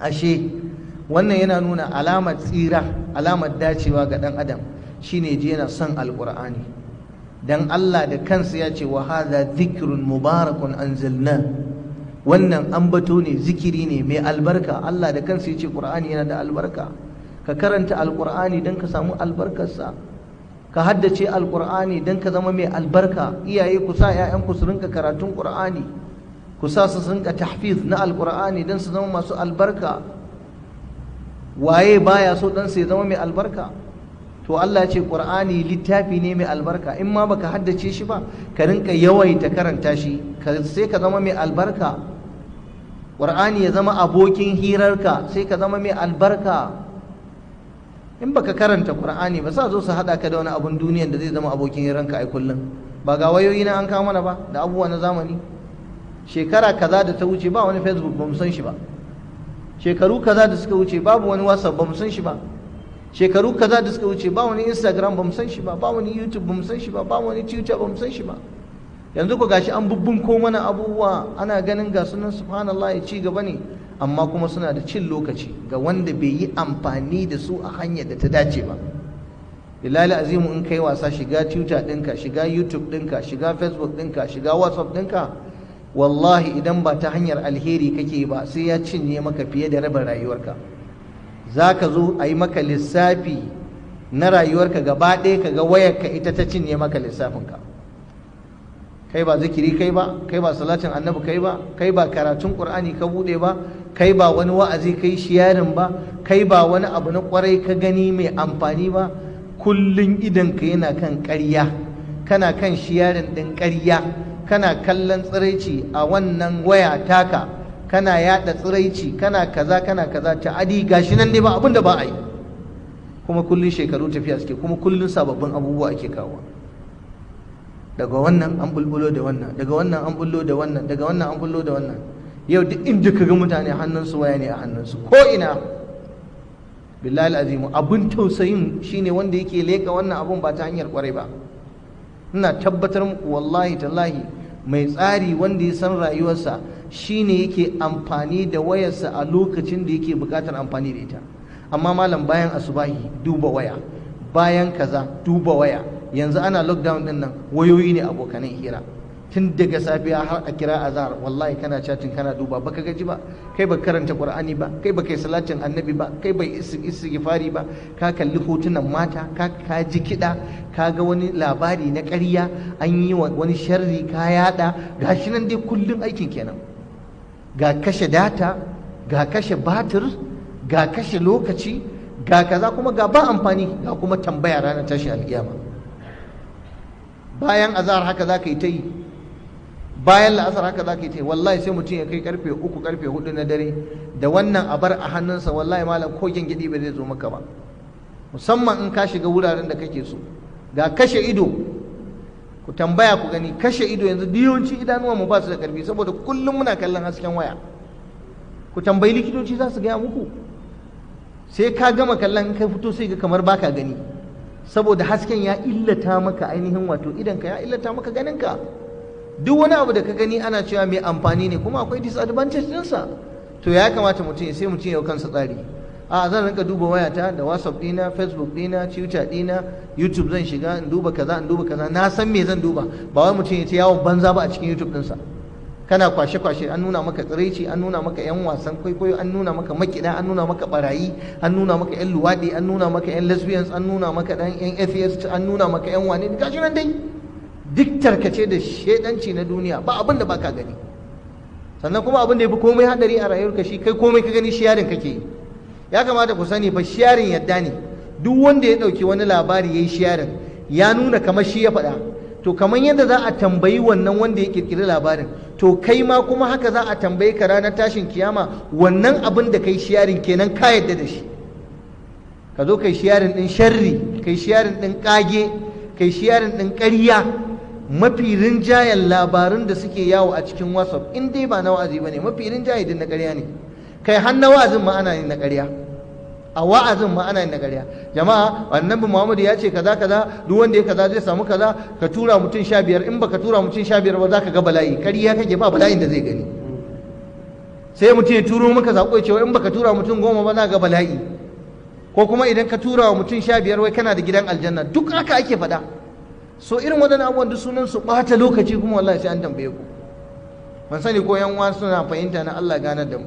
Ashe wannan yana nuna alamar tsira, alamar dacewa ga ɗan adam shine je yana son Alƙur'ani. Dan Allah da kansa ya ce: "Wa hadha dhikrun mubarakun anzalna." Wannan ambato ne, zikiri ne mai albarka. Allah da kansa ya ce Qur'ani yana da albarka. Ka karanta Alƙur'ani don ka samu albarkarsa, ka haddace Alƙur'ani don ka zama mai albarka. Iyaye, ku sa 'ya'yanku su rinka karatun Qur'ani, ku sa su rinka tahfiz na Alƙur'ani don su zama masu albarka. Waye baya so ɗansa ya zama mai albarka? To Allah ce Qur'ani littafi ne mai albarka. In ma baka haddace shi ba, ka rinka yawaita karanta shi, sai ka zama mai albarka. Qur'ani ya zama abokin hirarka, sai ka zama mai albarka. In baka karanta Qur'ani ba, sa zo su hada ka da wani abun duniyan da zai zama abokin hiranka. Ai kullum ba ga wayoyi na an kawo mana ba da abubuwa na zamani. Shekara kaza da ta wuce ba wani Facebook, ba mu san shi ba. Shekaru kaza da suka wuce babu wani WhatsApp, ba mu san shi ba. Shekaru kaza da suka wuce ba wani Instagram, ba mu san shi ba. Ba wani YouTube, ba mu san shi ba. Ba wani Twitter, ba mu san shi ba. Yanzu ku gashi an bubbunko mana abubuwa, ana ganin ga sunan, subhanallah, ya ci gaba ne, amma kuma suna da cin lokaci ga wanda bai yi amfani da su a hanyar da ta dace ba. Billahi azimu, in kai wasa, shiga Twitter ɗinka, shiga YouTube ɗinka, shiga Facebook ɗinka, shiga WhatsApp ɗinka, wallahi idan ba ta hanyar alheri kake ba, sai ya cinye maka fiye da rabin rayuwarka. Za ka zo a yi maka lissafi na rayuwarka gaba ɗaya, ka ga wayarka ita ta cinye maka lissafinka. Kai ba zikiri kai ba, kai ba salatin Annabi kai ba, kai ba karatun Qur'ani ka bude ba, kai ba wani wa'azi kai sharing ba, kai ba wani abu na kwarai ka gani mai amfani ba. Kullun idan ka yana kan ƙarya, kana kan sharing ɗin ƙarya, kana kallon tsiraici a wannan waya taka, kana yada tsiraici, kana kaza, kana kaza, ta'adi, gashi nan dai ba abin da ba a yi. Kuma kullun shekaru tafiya suke, kuma kullun sababbin abubuwa ake kawo. Daga wannan an bulbulo da wannan, daga wannan an bullo da wannan, daga wannan an bullo da wannan. Yau duk inda ka ga mutane, hannunsu waya ne a hannunsu ko ina. Billahi azimu, abun tausayin shine wanda yake leka wannan abun ba ta hanyar kwarai ba. Ina tabbatar muku, wallahi tallahi, mai tsari wanda ya san rayuwarsa shine yake amfani da wayarsa a lokacin da yake bukatar amfani da ita. Amma malam, bayan asubahi duba waya, bayan kaza duba waya. Yanzu ana lockdown din nan, wayoyi ne abokanan hira tun daga safiya har a kira azhar. Wallahi kana chatting, kana duba, baka gaji ba. Kai ba karanta Qur'ani ba, kai ba kai salatin Annabi ba, kai bai istighfari ba. Ka kalli hotunan mata, ka ji kiɗa, ka ga wani labari na ƙarya, an yi wani sharri ka yada. Gashi nan dai kullun aikin kenan. Ga kashe data, ga kashe batir, ga kashe lokaci, ga kaza, kuma ga ba amfani, ga kuma tambaya ranar tashin alkiyama. Bayan azhar haka za ka yi ta yi, bayan la'asar haka za ka yi ta yi. Wallahi sai mutum ya kai karfe 3, karfe 4 na dare da wannan abar a hannunsa. Wallahi malam, ko gyangyaɗi ba zai zo maka ba, musamman in ka shiga wuraren da kake so. Ga kashe ido, ku tambaya ku gani, kashe ido. Yanzu yawanci idanuwan mu ba su da karfi saboda kullum muna kallon hasken waya. Ku tambayi likitoci, za su gaya muku. Sai ka gama kallon kai fito, sai ga kamar baka gani, saboda hasken ya illata maka ainihin wato idanka, ya illata maka ganinka. Duk wani abu da ka gani ana cewa mai amfani ne, kuma akwai disadvantage ɗinsa. To ya kamata mutum ya sai mutum ya kansa tsari. A zan rinka duba wayata da WhatsApp ɗina, Facebook ɗina, Twitter ɗina, YouTube zan shiga in duba kaza, in duba kaza, na san me zan duba. Ba wai mutum ya ce yawon banza ba a cikin YouTube ɗinsa, kana kwashe-kwashe, an nuna maka tsiraici, an nuna maka 'yan wasan kwaikwayo, an nuna maka makiɗa, an nuna maka barayi, an nuna maka 'yan luwaɗi, an nuna maka 'yan lesbians, an nuna maka ɗan 'yan atheist, an nuna maka 'yan wane, gashi nan dai duk tarkace da shedanci na duniya, ba abin da baka gani. Sannan kuma abin da ya fi komai hadari a rayuwarka shi kai komai ka gani sharing kake yi. Ya kamata ku sani fa, sharing yadda ne. Duk wanda ya ɗauki wani labari ya yi sharing, ya nuna kamar shi ya faɗa. To kamar yadda za a tambayi wannan wanda ya kirkiri labarin, to kai ma kuma haka za a tambaye ka ranar tashin kiyama. Wannan abin da kai sharing kenan ka yadda da shi. Ka zo kai sharing din sharri, kai sharing din kage, kai sharing din ƙarya. Mafi rinjayen labarun da suke yawo a cikin WhatsApp, in dai ba na wa'azi bane, mafi rinjaye din na ƙarya ne. Kai, har na wa'azin ma ana yin na ƙarya. A wa'azin ma ana yin na ƙarya. Jama'a, Annabi Muhammadu ya ce kaza kaza, duk wanda ya kaza zai samu kaza, ka tura mutum 15, in baka tura mutum 15 ba za ka ga bala'i. Ƙarya kake, ba bala'in da zai gani. Sai mutum ya turo maka sako ya ce in baka tura mutum 10 ba za ga bala'i, ko kuma idan ka tura wa mutum 15 wai kana da gidan aljanna. Duk haka ake faɗa. So irin waɗannan abubuwan duk sunan su ɓata lokaci, kuma wallahi sai an tambaye ku. Ban sani ko yan uwa suna fahimta na. Allah ganar da mu.